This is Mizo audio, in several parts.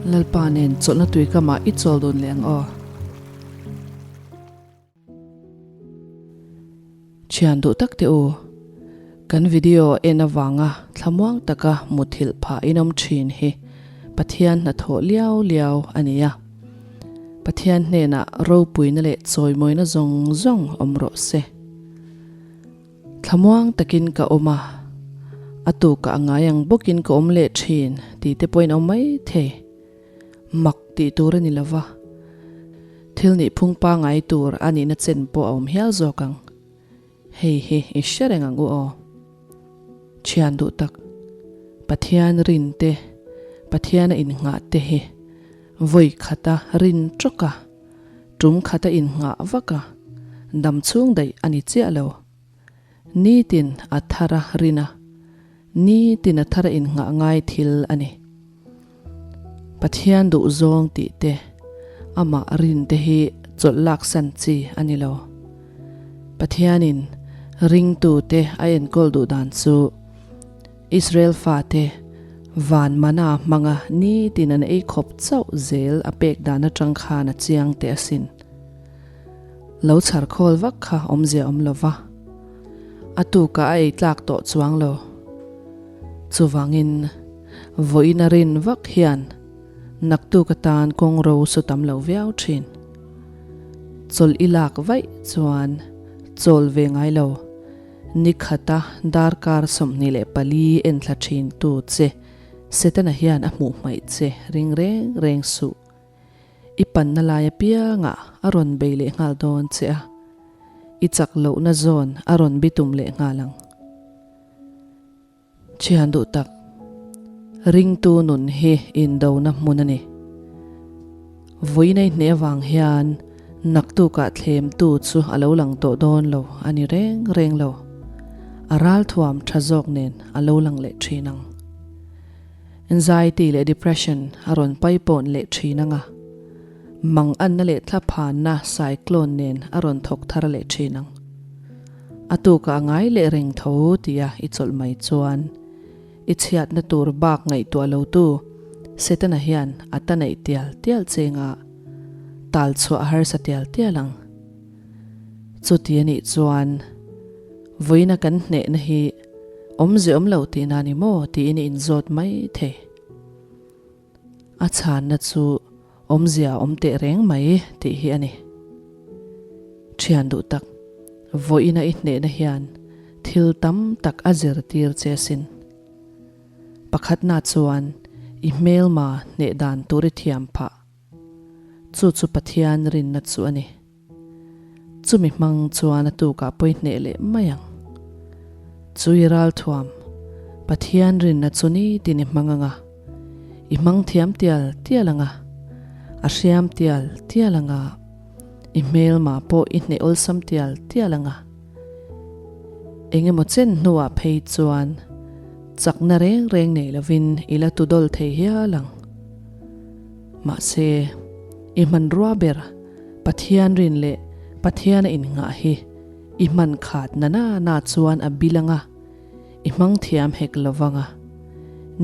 Lalpa nen chawlhna tuikamah i chawl dun leh ang aw. Thian duh tak teh u, kan video en avanga thlamuang taka muthilh phah in awm thin hi Pathian hnathawh liau liau a ni a. Pathian hnenah ropuina leh chawimawina zawng zawng awm rawh se. Thlamuang takin ka awm a, a tukah a ngai ang bawkin ka awm leh thin tih te pawhin awm mai thei. Mak tih tur a ni lo va, thil nih phung pangai tur a nihna chen pawh a awm hial zawk ang. Hei hi i hre reng ang u aw. Thian duh tak, Pathian rin te, Pathiana innghah te hi vawi khata rin tawk a, tum khata innghah vak a, dam chhung daih a ni chiah lo. Nitin a thar a rin a, nitin a thar a innghah ngai thil a ni. Pathian duh zawng tih te, amah rin te hi chawlh lak san chi a ni lo. Pathianin ringtu te a enkawl duh dan chu Israel fate van mana hmanga nitin an ei khawp chauh zel a pek dan atang khan a chiang teh asin. Lo chhar khawl vak kha awmzia awm lo va, a tukah a ei tlak tawh chuang lo. Chuvangin, vawiin a rin vak hian naktuk atan kawng ro su tam lo viau thin. Chawlh i lak vaih chuan chawl ve ngai lo, ni khata darkar 24 enthla thin tu che Setana hian a hmuh hmaih che ring reng reng suh. I panna lai apiangah a rawn bei leh nghal dawn che a, i chak lohna zawn a rawn bitum leh nghal ang. Thian duh tak, ringtu nun hi indona hmun a ni. Vawiin a i hneh avang hian naktukah thlemtu chu a lo lang tawh dawn lo a ni reng reng lo. A ralthuam tha zawk nen a lo lang leh thin ang. Anxiety leh depression a rawn paipawn leh thin ang a, manganna leh thlaphanna cyclone nen a rawn thawk thar leh thin ang. A tukah a ngai leh reng tho tia i chawlh mai chuan i chhiatna tur bak ngaihtuah lotu Setana hian a ta neih tial tial chenga tal chhuah a harsa tial tial ang. Chuti a nih chuan vawiina kan hnehna hi awmze awm lo tihna a ni maw tiin i inzawt mai thei. A chhanna chu Awmzia awm teh reng mai tih hi a ni. Thian duh tak, vawiina i hnehna hian thil tam tak a zirtir che asin. Pakhatna chuan i hmelma hneh dan tur i thiam phah. Chu chu Pathian rinna chu a ni. Chumi hmang chuan a tukah pawi hneh leh mai ang. Chu i ralthuam, Pathian rinna chu nitin i hmang ang a, i hmang thiam tial tial ang a, a hriam tial tial ang a, i hmelma pawh i hneh awlsam tial tial ang a. Engemaw chen hnuah phei chuan chakna reng reng nei lovin i la tudawl thei hial ang. Mahse, i hmanrua ber Pathian rin leh Pathiana innghah hi i hman khat na na na chuan a bil anga, i hmang thiam hek lo vang a,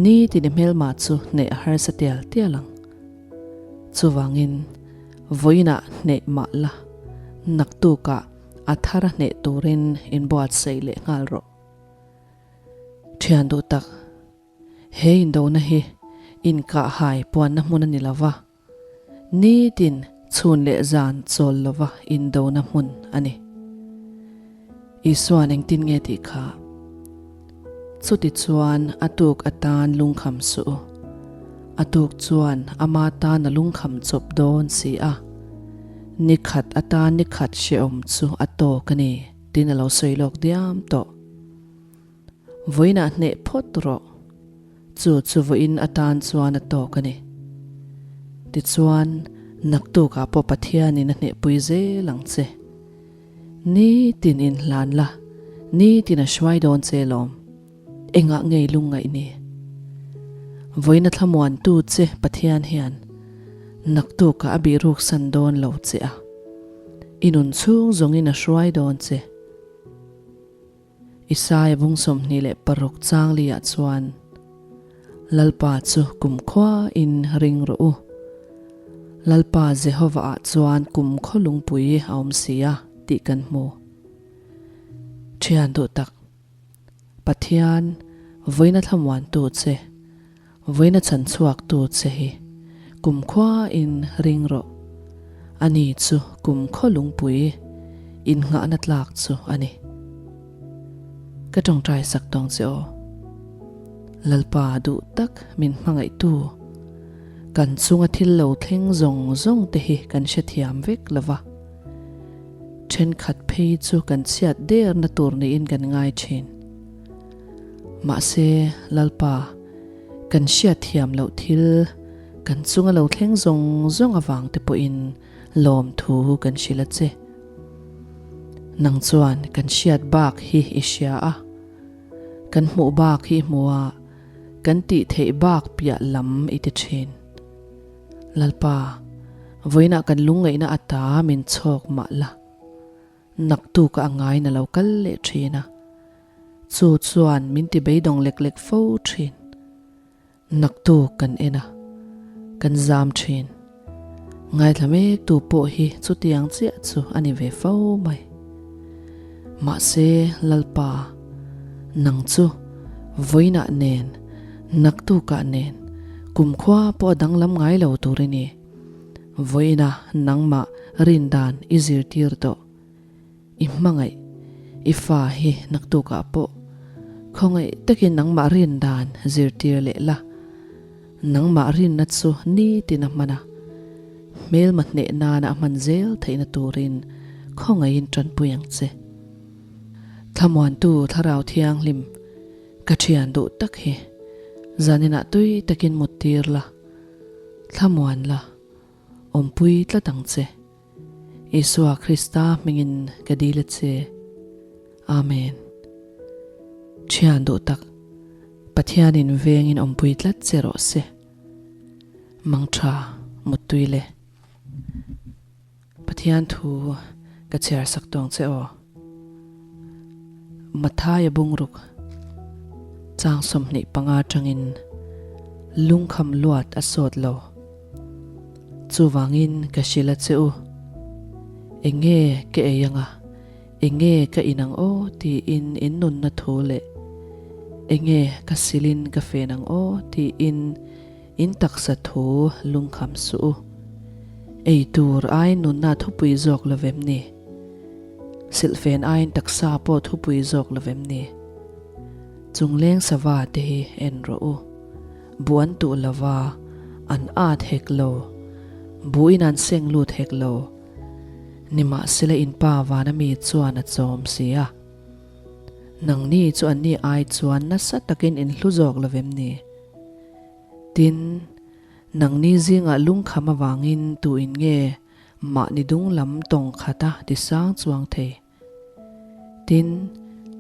nitin i hmelma chu hneh a harsa tial tial ang. Chuvangin, vawiinah hneh mah la, naktukah a thar a hneh turin inbuatsaih leh nghal rawh. Thian duh tak, he indona hi inkah hai puanna hmun a ni lo va, Nitin chhun leh zan chawl lova indona hmun a ni. Isua'n engtin nge tih kha? Chuti chuan a tuk atan lungkham suh u. A tuk chuan ama tan a lungkham chawp dawn si a. Ni khat atan ni khat hrehawm chu a tawk a ni tiin a lo sawi lawk diam tawh. Vawiinah hneh phawt rawh. Chu chu vawiin atan chuan a tawk a ni. Tichuan, naktukah pawh Pathianin a hnehpui zel ang che. Nitin inhlan la, nitin a hruai dawn che lawm. Engah ngei lungngaih ni? Vawiin a thlamuantu che Pathian hian naktukah a bihruksan dawn lo che a, i nun chhung zawngin a hruai dawn che. Isaiah bung 26 chang liah chuan, Lalpa chu kumkhua in ring rawh u. Lalpa Jehova ah chuan kumkhaw lungpui a awm si a tih kan hmu. Thian duh tak, Pathian vawiina thlamuantu che, vawiina chhanchhuaktu che hi kumkhua in ring rawh. Ani chu kumkhaw lungpui innghahna tlak chu a ni. Ka tawngtai sak tawng che aw. Lalpa duh tak min hmangaihtu, kan chunga thil lo thleng zawng zawng te hi kan hrethiam vek lo va. Thenkhat phei chu kan chhiat derna tur niin kan ngai thin. Mahse, Lalpa, kan hriatthiam loh thil kan chunga lo thleng zawng zawng avang te pawhin lawmthu kan hrilh a che. Nang chuan kan hriat bak hi i hria a, kan hmuh bak hi i hmu a, kan tih theih bak piah lam i ti thin. Lalpa, vawiinah kan lungngaihna ata min chhawk mah la, naktuk a ngain a lo kal leh thin a, chu chuan min ti beidawng lek lek fo thin. Naktuk kan en a, kan zam thin. Ngaithla mek tu pawh hi chutiang chiah chu a ni ve fo mai. Mahse, Lalpa, nang chu vawiinah nen, naktukah nen, kumkhua pawh a danglam ngai lo tur i ni. Vawiina nangmah rindan i zirtir tawh. I hmangaih, i fa hi naktukah pawh khawngaih takin nangmah rindan zirtir leh la. Nangmah rinna chu nitin a hman a, hmelma hneh nana a hman zel theihna turin khawngaihin tanpui ang che. Thlamuantu Thlarau Thianghlim ka thian duh tak hi zaninah tui takin muttir la, thlamuan la, awmpui tlat ang che. Isua Krista hmingin ka dil a che. Amen. Thian duh tak, Pathianin vengin awmpui tlat che rawh se. Mangtha muttui le. Pathian thu ka chhiar sak tawng che aw. Mathaia bungruk chang 25 tangin lungkham luat a sawt lo. Chuvangin ka hrilh a che u, Eng nge ka ei anga, eng nge ka in ang aw tiin in nunna thu leh eng nge ka silin ka fen ang aw tiin in taksa thu lungkham suh u. Ei tur aiin nunna thupui zawk lo vem ni? Silhfen aiin taksa pawh thupui zawk lo vem ni? Chungleng sava te hi en rawh u. Bu an tuh lo va, an at hek lo. Buin an seng lut hek lo. Nimahsela in pa vana mi chuan a chawm si a. Nangni chu anni ai chuan nasa takin in hlu zawk lo vem ni? Tin, nangni zingah lungkham avangin tuin nge mahni dung lam tawng khata tisang chuang thei? Tin,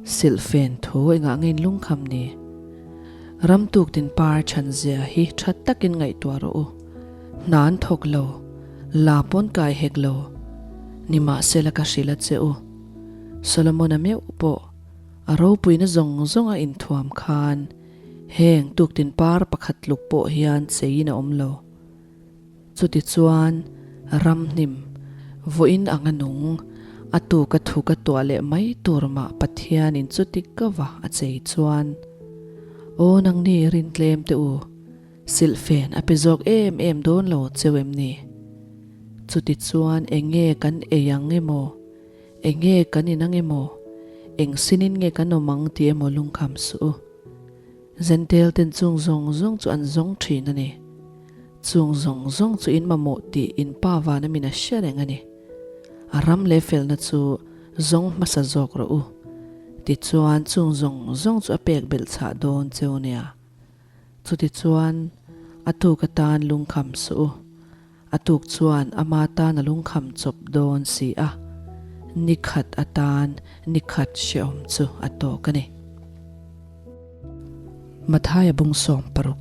silhfen thu engah nge in lungkham ni? Ramtuk tin par chhan zia hi tha takin ngaihtuah rawh u. Hna an thawk lo, la pawn kai hek lo. Nimahsela ka hrilh a che u. Solomon-a meuh pawh a ropuina zawng zawng a inthuam khan heng tuktin par pakhat tluk pawh hian cheiin a awm lo. Chutichuan, ramhnim, vawiin anga nung, a tuka thuka tuah leh mai tur mah Pathianin chuti kava a chei chuan, Aw nangni rintlem te u, silhfen a pe zawk em em dawn lo cheu em ni? Chutichuan eng nge kan ei ang emaw, eng nge kan in ang emaw, eng sinin nge kan awm ang tih emaw lungkham suh u. Zentel ten chung zawng zawng chu an zawng thin a ni. Chung zawng zawng chu in mamawh tih in pa vana min a hre reng a ni. A ram leh felna chu zawng hmasa zawk rawh u. Tichuan chung zawng zawng chu a pek belh chhah dawn cheu nia. Chutichuan a tuk atan lungkham suh u. A tuk chuan ama tan a lungkham chawp dawn si a, ni khat atan ni khat hrehawm chu a tawk a ni. Mathaia bung 60.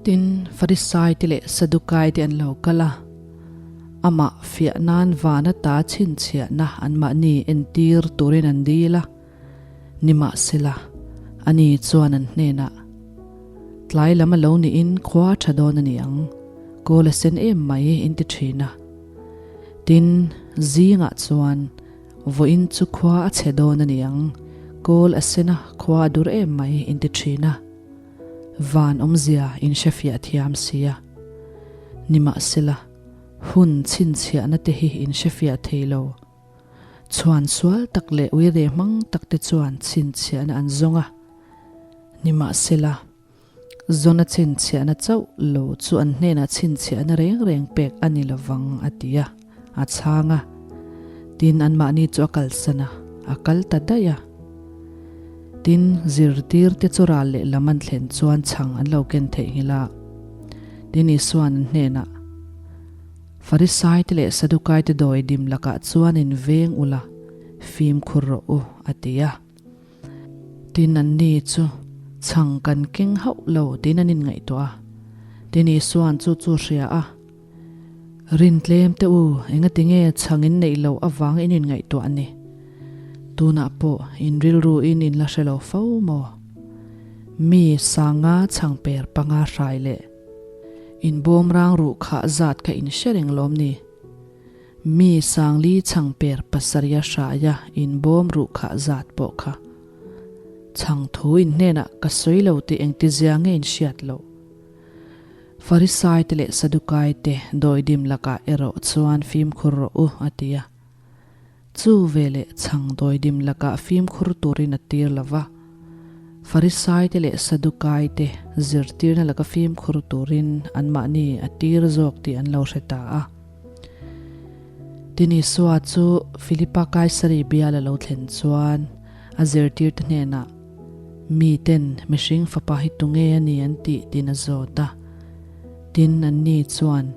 Tin, Farisai te leh Sadukai te an lo kal a, amah fiah nan van ata chhinchhiahna anmahni entir turin an dil a, nimahsela ani chuan an hnenah. Tlai lam a lo niin khua a tha dawn a ni ang, kawl a sen em mai in ti thin a. Tin, zingah chuan vawiin chu khua a chhe dawn a ni ang, kawl a sen a, khua a dur em mai in ti thin a. Van awmzia in hrefiah thiam si a. Nimahsela, hun chhinchhiahna te hi in hrefiah thei lo. Chhuan sual tak leh uire hmang tak te chuan chhinchhiahna an zawng a, nimahsela, zawna chhinchhiahna chauh lo chu an hnenah chhinchhiahna reng reng pek a ni lovang a ti a, a chhang a. Tin, anmahni chu a kalsan a, a kal ta daih a. Tin, zirtir te chu ral leh lam an thlen chuan chhang an lo ken theihnghilh a. Tin, Isua'n an hnenah. Farisaite leh Sadukaite dawi dim lakah chuan in veng ula, fimkhur rawh u, a ti a. Tin, anni chu chhang kan keng hauh lo tiin an inngaihtuah a. Tin, Isua'n chu chu hria a, Rin tlem teh u, engatinge chhang in neih loh avang in inngaihtuah a ni? Tunah pawh in rilru in in la hre lo fo maw? Mi sanga chhang per panga hrai leh In bawm rang ruh khah zat kha in hre reng lawm ni? Mi Sangli chhang per pasarih a hraia in bawm ruh khah zat pawh kha. Chhang thu in hnenah ka sawi lo tih engtizia nge in hriat loh? Farisaite leh Sadukaite dawidim lakah erawh chuan fimkhur rawh u, a ti a. Chu veleh chhang dawidim lakah fimkhur turin a tir lo va, Farisaite leh Sadukaite zirtirna laka fimkhur turin anmahni a tir zawk tih an lo hre ta a. Tin Isua chu Filipa Kaisari bial a lo thlen chuan a zirtirte hnenah, Miten mihring fapa hi tunge a ni an tih tiin a zawt a. Tin anni chuan,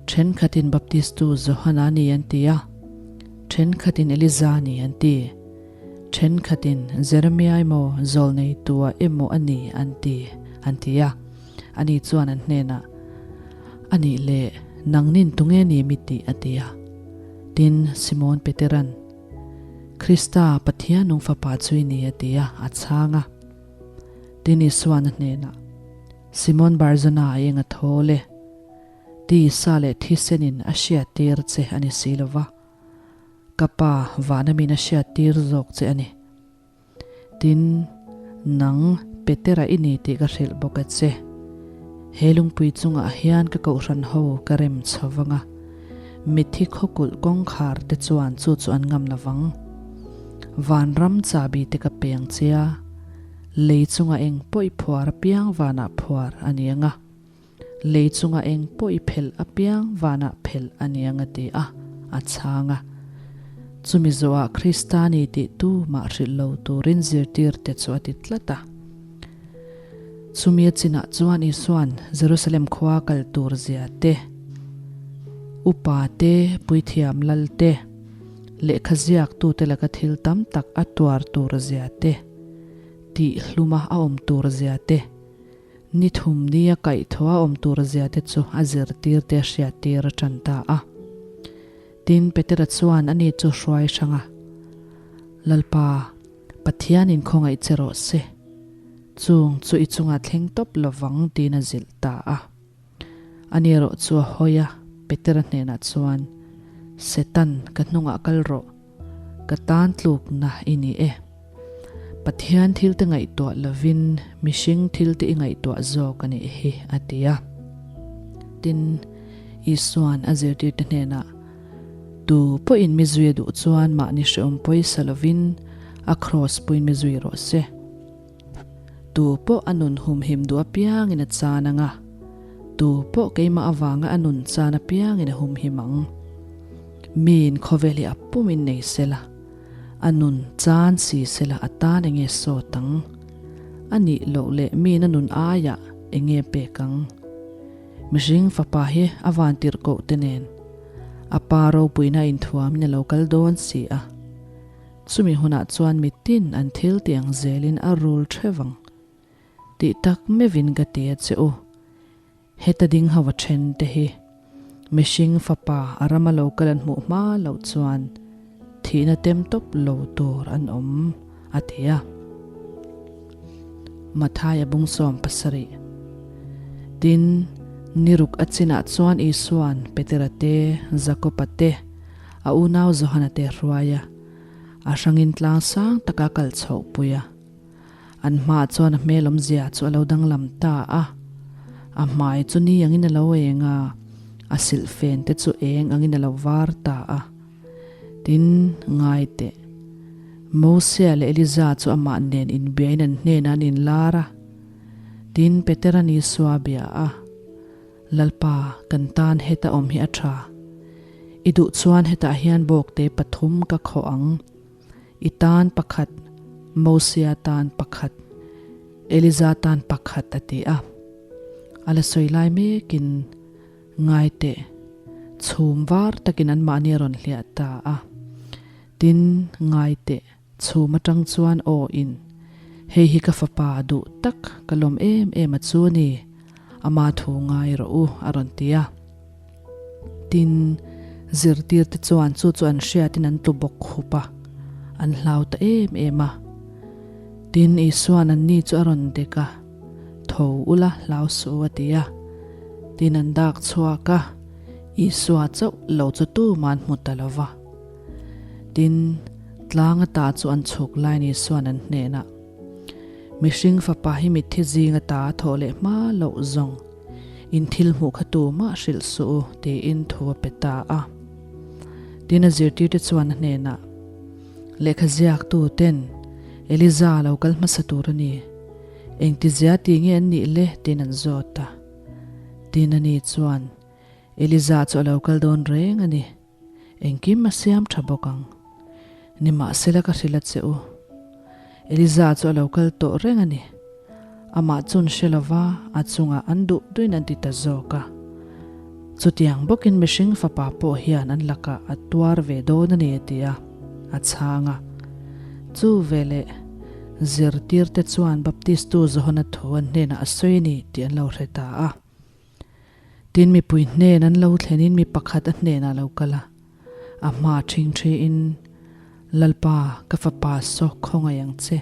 Thenkhatin Baptistu Johana a ni an ti a, thenkhatin Eliza a ni an ti, thenkhatin Jeremia emaw Zawlneitua emaw a ni an ti, an ti a. Ani chuan an hnenah, A nih leh, nangnin tunge ni mi tih? a ti a. Tin, Simon Peteran, Krista, Pathian nung Fapa chu i ni, a ti a, a chhang a. Tin, Isuan a hnenah, Simon Barzona a eng a thawl e. Tisa leh thisenin a hriattir che a ni si lo va, ka Pa vana min a hriattir zawk che a ni. Tin, nang Petera i ni tih ka hrilh bawk a che. He lungpui chungah hian ka kohhran ho ka rem chho vang a, mitthi khawkulh kawngkhar te chuan chu chu an ngam lo vang. Vanram chahbi te ka peng che a, lei chunga eng pawh i phuar apiang vanah phuar a ni ang a. Lei chunga eng pawh i phelh apiang vanah phelh a ni ang a ti a, a chhang a. Chumi zawhah Krista ni tih tu mah hrilh lo turin zirtirte chu a ti tlat a. Chumi a chinah chuan Isua'n Jerusalem khua kal tur zia te, upa te, puithiam lal te, lehkha ziaktute laka thil tam tak a tuar tur zia te, tih hluma a awm tur zia te, Ni thum nia kaihthawh a awm tur zia te chu a zirtir te a hriattir a tan ta a. Tin, Petera chuan ani chu hruai hrang a, Lalpa, Pathianin khawngaih che rawh se. Chung chu i chungah thleng tawp lovang tiin a zilh ta a. Ani erawh chu a hawi a, Petera hnenah chuan, Setan, ka hnungah kal rawh. Ka tan tlukna i ni e. Pathian thilte ngaihtuah lovin mihring thilte i ngaihtuah zawk a nih hi, a ti a. Tin, Isua'n a zirtirte hnenah, Tu pawhin mi zui a duh chuan mahni hrehawm pawisa lovin a kraws puiin mi zui rawh se. Tu pawh a nun humhim duh apiangin a chan ang a, tu pawh keimah avanga a nun chan apiangin a humhim ang. Miin khawvel hi a pumin nei sela, a nun chan si sela a tan enge sawt ang? A nih loh leh miin a nun aiah enge pek ang? Mihring fapa hi a vantirhkoh te nen a pa ropuina inthuamin a lo kal dawn si a. Chumi hunah chuan mitin an thil ti ang zelin a rul theuh ang tih tak meuhin ka ti a che u. Heta ding ho a then te hi mihring fapa a rama lo kal an hmuh hma loh chuan thihna tem tawp lo tur an awm, a ti a. Mathaia bung 70. Tin, ni ruk a chinah chuan Isua'n Petera te, Jakoba te, a unau Johana te hruai a, a hrangin tlang sang taka kal chhoh pui a. An hmaah chuan a hmel awmzia chu a lo danglam ta a, a hmai chu ni angin a lo eng a, a silhfen te chu eng angin a lo var ta a. Tin, ngai teh. Mosia leh Eliza chu amah nen inbiain an hnenah an inlar a. Tin, Petera'n Isua a bia a, Lalpa, kan tan heta awm hi a tha. I duh chuan hetah hian bawkte pathum ka khawh ang. I tan pakhat, Mosia tan pakhat, Eliza tan pakhat a ti a. A la sawi lai mekin ngai teh, chhum var takin anmahni a rawn hliah ta a. Tin, ngai teh, chhum atang chuan aw in, Hei hi ka fapa duh tak, ka lawm em em a chu a ni, ama thu ngai rawh u a rawn ti a. Tin, zirtirte chuan chu chu an hriatin an tlu bawk khup a, an hlau ta em em a. Tin, Isua'n anni chu a rawn dek a, Tho ula, hlau suh u a ti a. Tin, an dak chhuak a, Isua chauh lo chu tuman hmu ta lo va. Tin, tlang ata chu an chhuk laiin Isua'n an hnenah, Mihring fapa hi mitthi zing ata a thawh leh hma loh zawng. In thil hmuh kha tumah hrilh suh u, tiin thu a pe ta a. Tin a zirtirte chuan a hnenah, Lehkha ziaktu ten Eliza lo kal hmasa tur a ni. Engtizia ti nge an nih le? tiin an zawt a. Tin ani chuan, Eliza chu a lo kal dawn reng a ni. Engkim a siam tha bawk ang. Nimahsela ka hrilh a che u. Eliza chu a lo kal tawh reng a ni. Amah chun hre lova a chungah an duh duhin an ti ta zawk a. Chutiang bawkin mihring fapa pawh hian an lakah a tuar ve dawn a ni a ti a, a chhang a. Chu veleh zirtirte chuan Baptistu Johana thu an hnenah a sawi a ni tih an lo hre ta a. Tin, mipui hnen an lo thlenin mi pakhat a hnenah a lo kal a, a hma ṭhingṭhiin, Lalpa, ka fapa saw khawngaih ang che.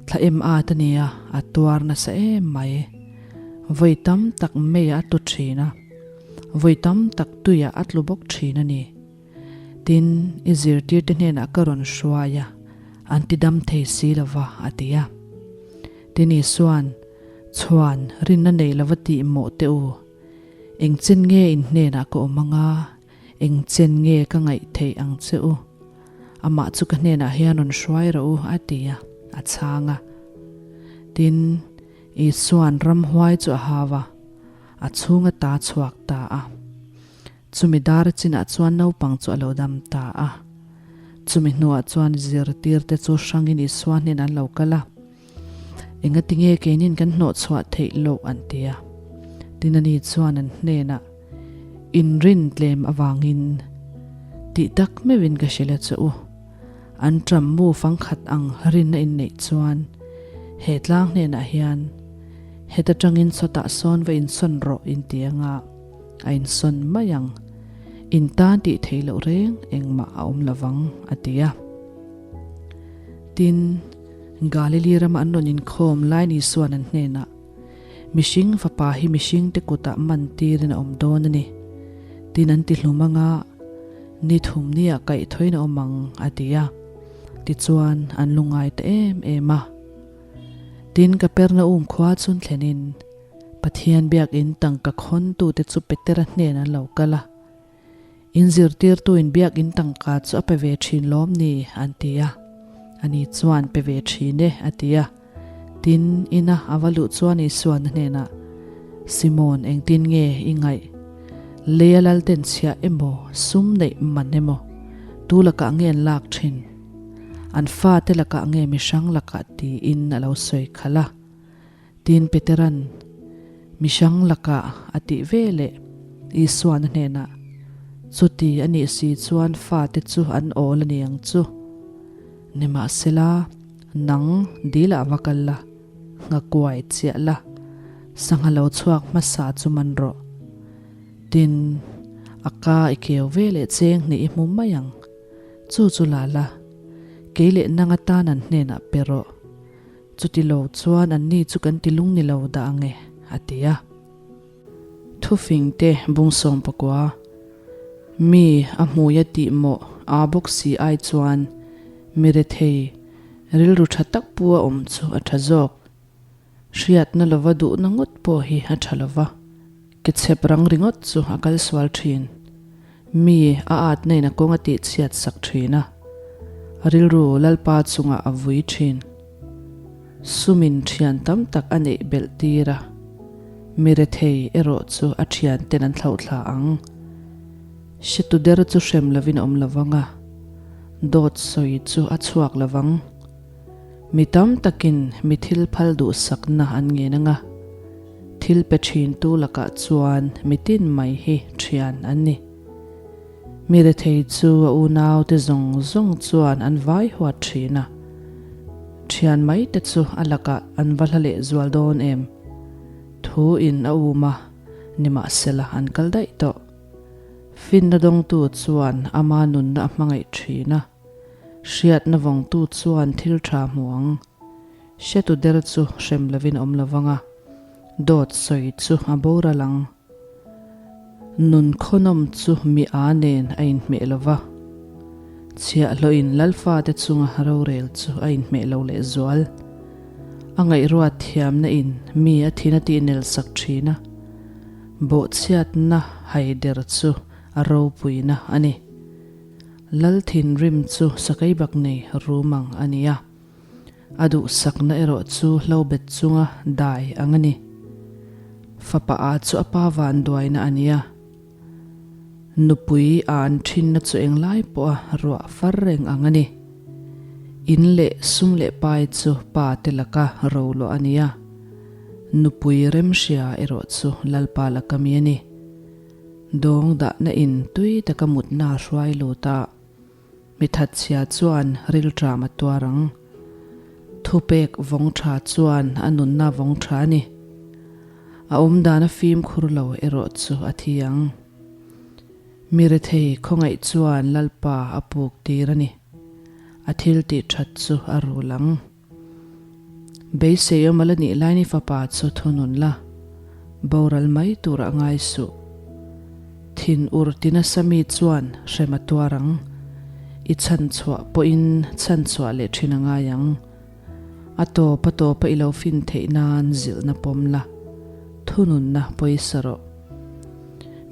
Thla em at a nia, a tuar nasa em mai. Vawi tam tak meiah a tlu ṭhin a, vawi tam tak tuiah a tlu bawk ṭhin a ni. Tin, i zirtirte hnenah ka rawn hruai a, an ti dam thei si lo va, a ti a. Tin, Isua'n, Chhuan, rinna nei lova tih mawh teh u. Eng chen nge in hnenah ka awm anga, eng chen nge ka ngaih theih ang che u? Amah chu ka hnenah hian rawn hruai rawh u, a ti a, a chhang a. Tin, Isua'n ramhuai chu a hau a, a chhung ata chhuak ta a. Chumi dar chinah chuan naupang chu a lo dam ta a. Chumi hnuah chuan zirtirte chu hrangin Isua hnenah an lo kal a. Engatinge keinin kan hnawhchhuah theih loh an ti a. Tin ani chuan an hnenah, Inrin tlem avangin tih tak meuhin ka hrilh a che u. An ṭam mu fangkhat ang rinna inneih chuan he tlang hnenah hian heta ṭangin sawtah sawn va insawn rawh inti anga. A insawn mai ang. In tan tih theih loh reng engmah a awm lovang, a ti a. Tin, Galili rama an rawn inkhawm lai ni chuan an hnenah, Mihring fapa hi mihringte kutah man tirin a awm dawn a ni. Tin an ti hlum anga, ni thum niah kaihthawin a awm ang, a ti a. Tichuan, an lungngai ta em em a. Tin, Kapernaum khua chun thlenin, Pathian biakinn tangka khawntute chu Petera hnen an lo kal a, In zirtirtuin biakinn tangka chu a pe ve thin lawm ni? an ti a. Ani chuan, Pe ve thin e, a ti a. Tin, ina a va luh chuan Isuan a hnenah, Simon, engtin nge i ngaih? Leia lalten chhiah emaw, sum neih man emaw, tu lakah nge an lak thin? An fate lakah nge mihrang lakah? tiin a lo sawi khalh a. Tin Petera'n mihrang lakah a tih ve leh Isua'n a hnenah, Chuti a nih si chuan fate chu an awl a ni ang chu. Nimahsela, nang dilah va kal la, nghakuai chiah la, sangha lo chhuak hmasa chu man rawh. Tin, a ka i keu ve leh cheng hnih i hmu mai ang. Chu chu la la, kei leh nang atan an hnenah pe rawh. Chuti lo chuan anni chu kan ti lung ni lo dah ang e, a ti a. Thufingte bung 19. Mi a hmuia tih mawh aa bawk si ai chuan mi rethei rilru tha tak pu a awm chu a tha zawk. Hriatna lova duhna ngawt pawh hi a tha lova, ke chhep rang ringawt chu a kal sual thin. Mi a atna in a kawng a tih chhiat sak thin a, a rilru Lalpa chungah a vui thin. Sumin thian tam tak a neih belh tir a, mi rethei erawh chu a thian ten an thlauhthla ang. Hretu der chu hrem lovin a awm lovang a, dawt sawi chu a chhuak lovang. Mi tam takin mi thil phal duhsakna an ngen ang a, thil pe thintu lakah chuan mi tin mai hi thian an ni. Mi rethei chu a unaute zawng zawng chuan an vai huat thin a, thian mai te chu a lakah an va hla leh zual dawn em? Thu in a um a, nimahsela an kal daih tawh. Finna dawngtu chuan ama nunna a hmangaih thin a. Hriatna vawngtu chuan thil tha hmu ang. Hretu der chu hrem lovin a awm lo vang a, dawt sawi chu a boral ang. Nun khawnawm chu mi a nen a inhmeh lo va, chhiahhlawhin Lalfate chunga rorel chu a inhmeh lo lehzual. A ngaihruat thiamna in mi a thin a tihnel sak thin a, bawhchhiatna haider chu a ropuina a ni. Lal thinrim chu sakei bak nei rum ang a ni a, a duhsakna erawh chu hlobet chunga dai ang a ni. Fapa a chu a pa vanduaina a ni a, nupui a an thinna chu englai pawha ruah far reng ang a ni. In leh sum leh pai chu pa te laka roluah a ni a, nupui remhria erawh chu Lalpa laka mi a ni. Dawng dahna in tui taka mutna a hruai lut a, mi thatchhia chuan rilṭam a tuar ang. Thupek vawng ṭha chuan a nunna vawng ṭha a ni. A awmdan a fimkhur lo erawh chu a thi ang. Mi rethei khawngaih chuan Lalpa a puk tir a ni. A thil tih ṭhat chu a rul ang. Beisei awm a la nih lain i fapa chu thunun la, boral mai tur a ngai suh. Thin ur ti nasa mi chuan hrem a tuar ang, i chhanchhuah pawhin chhanchhuah leh thin a ngai ang. A tawp a tawpa i lo fin theih nan zilhna pawm la, thununna pawisa rawh.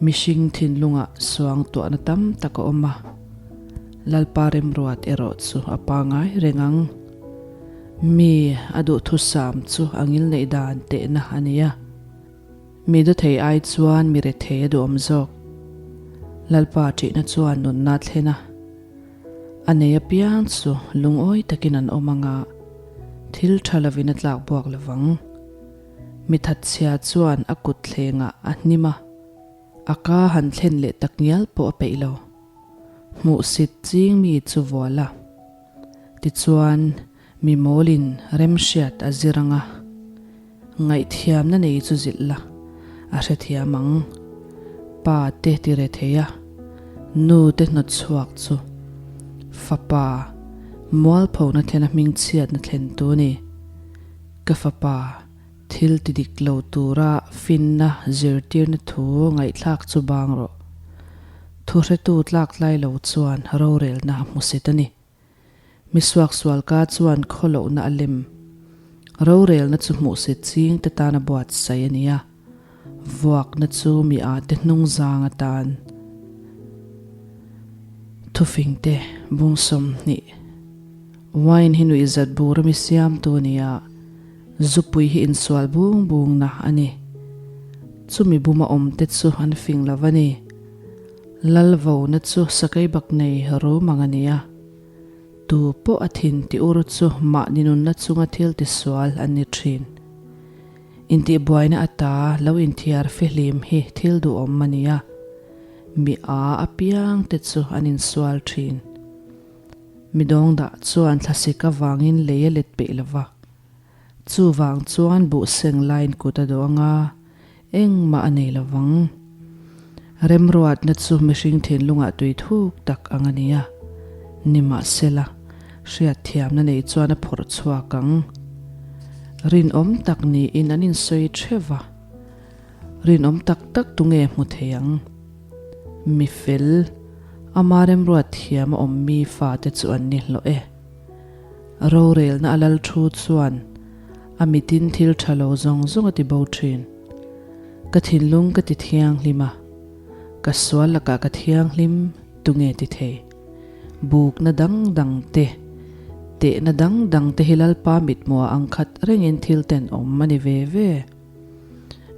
Mihring thinlungah suangtuahna tam tak a awm a, Lalpa remruat erawh chu a pangai reng ang. Mi a duhthusam chu a ngilneih dan tehna a ni a. Mi dawthei ai chuan mi rethei a duhawm zawk. Lalpa ṭihna chuan nunna a thlen a. A nei apiang chu lungawi takin an awm ang a, thil ṭha lovin a tlak buak lovang. Mi thatchhia chuan a kut thlengah a hnim a, a ka han thlen leh tak ngial pawh a peih lo. Hmuhsit ching mi chu vual a. Tichuan, mi mawlin remhriat a zir ang a, ngaihthiamna nei chu zilh la, a hrethiam ang. Pa te ti re thei a, nu te hnawt chhuak chu fapa mualphona thlena hmingchhiatna thlentu a ni. Ka fapa, thil ti dik lo tura finna zirtirna thu ngaihthlak chu bang rawh. Thuhretu tlak tlai lo chuan rorelna a hmusit a ni. Mi suaksualka chuan khawlohna a lem. Rorelna chu hmuhsit ching te tana buatsaih a ni a, vuakna chu mi ate hnungzang atan. Thufingte bung 20. Wine hi nuihzat bur a mi siamtu a ni a, zupui hi insual bung bungna a ni. Chumi buma awmte chu an fing lo a ni. Lal vona chu sakei bak nei rum ang a ni a, tu pawh a thin ti ur chu mahni nunna chunga thil tisual an ni thin. Intihbuaina ata lo inthiar fihlim hi thil duhawm a ni a, mi a apiang te chu an insual thin. Mi dawngdah chuan thlasik avangin lei a let peih lo va. Chuvang chuan buh seng laiin kut a dawh anga engmah a nei lo vang. Remruatna chu mihring thinlungah tui thuk tak ang a ni a, nimahsela hriatthiamna nei chuan a phawrh chhuak ang. Rinawm tak niin an insawi theuh va. Rinawm tak tak tunge hmu thei ang? Mi fel, ama remruat thiam a awm mi fate chu an ni hlawh e. Rorelna a lal thu chuan a mitin thil tha lo zawng zawng a ti bo thin. Ka thinlung ka ti thianghlim a, ka sual lakah ka thianghlim tunge ti thei? Bukna dang dang te, tehna dang dang te hi Lalpa mithmuah ang khat rengin thil tenawm a ni ve ve.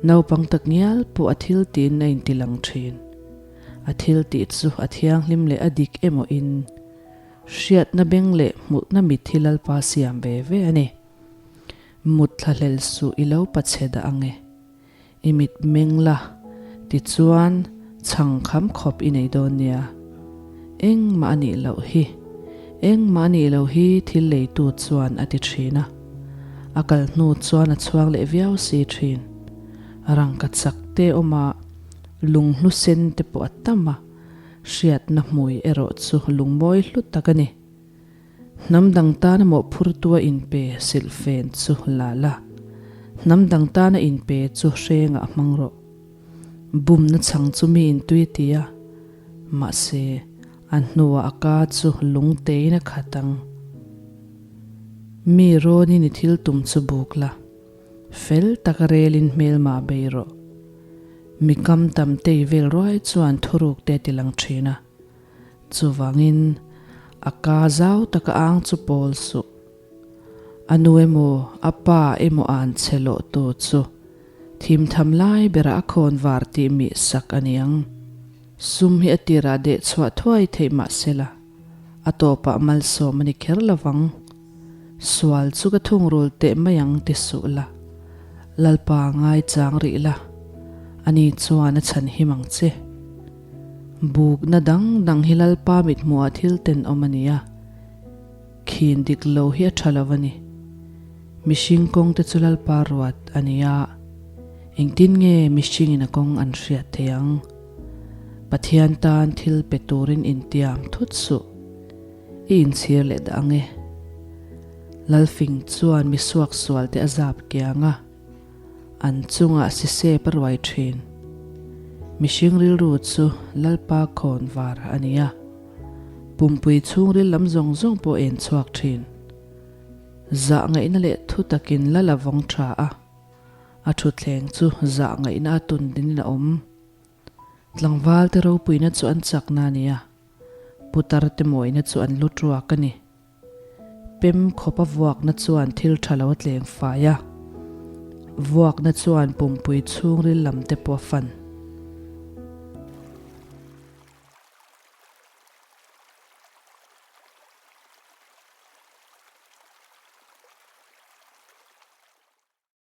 Naupang tak ngial pawh a thil tiin a inti lang thin. A thil tih chu a thianghlim leh a dik emaw in hriatna beng leh hmuhna mit hi Lalpa siam ve ve a ni. Mut thlahlel suh i lo pachhe dah ang e. I mit meng la, tichuan chhang kham khawp i nei dawn nia. Engmah a nih loh hi, engmah a nih loh hi thil leitu chuan a ti thin a. A kal hnu chuan a chhuang leh viau si thin. Rangka chak te awm a, lunghlu sen te pawh a tam a, hriatna hmui erawh chu lungmawi hlu tak a ni. Hnam dang tana mawhphurtua inpe silhfen chu la la, hnam dang tana inpe chu hrengah hmang rawh. Bumna chhang chu mi intui a ti a, mahse, a hnuah a ka chu lungtein a khat ang. Mi rawnin i thil tum chu buk la, fel taka relin hmelmah bei rawh. Mi kam tam tei vel ruai chuan thuruk te a ti lang thin a. Chuvangin, a ka zau taka ang chu pawl suh. A nu emaw, a pa emaw an che lawh tu chu thimtham lai berah a khawn var tih mih sak a ni ang. Sum hi a tirah deh chhuah thuai theih mah sela, a tawpah malsawm a ni kher lo vang. Sual chu ka thungrul teh mai ang ti suh la, Lalpa ngaichang rih la, ani chuan a chhan him ang che. Bukna dang dang hi Lalpa mithmuhah thil tenawm a ni a, khin dik lo hi a tha lo a ni. Mihring kawng te chu Lalpa ruat a ni a, engtin nge mihringin a kawng an hriat thei ang? Pathian tan thil pe turin intiam thut suh, i inchhir leh dah ang e. Lalfing chuan mi suaksual te a zap kiang a. An chungah sisep a ruai thin. Mihring rilru chu Lalpa khawn var a ni a, pumpui chhungril lam zawng zawng pawh en chhuak thin. Zah ngaihna leh thu takin lal a vawng tha a, a thutthleng chu zah ngaihna a tun dinin a awm. Tlangval te ropuina chu an chakna a ni a, putar te mawina chu an lu tuak a ni. Pem khawpa vuakna chuan thil tha lo a tleng fai a, vuakna chuan pumpui chhungril lam te pawh a fan.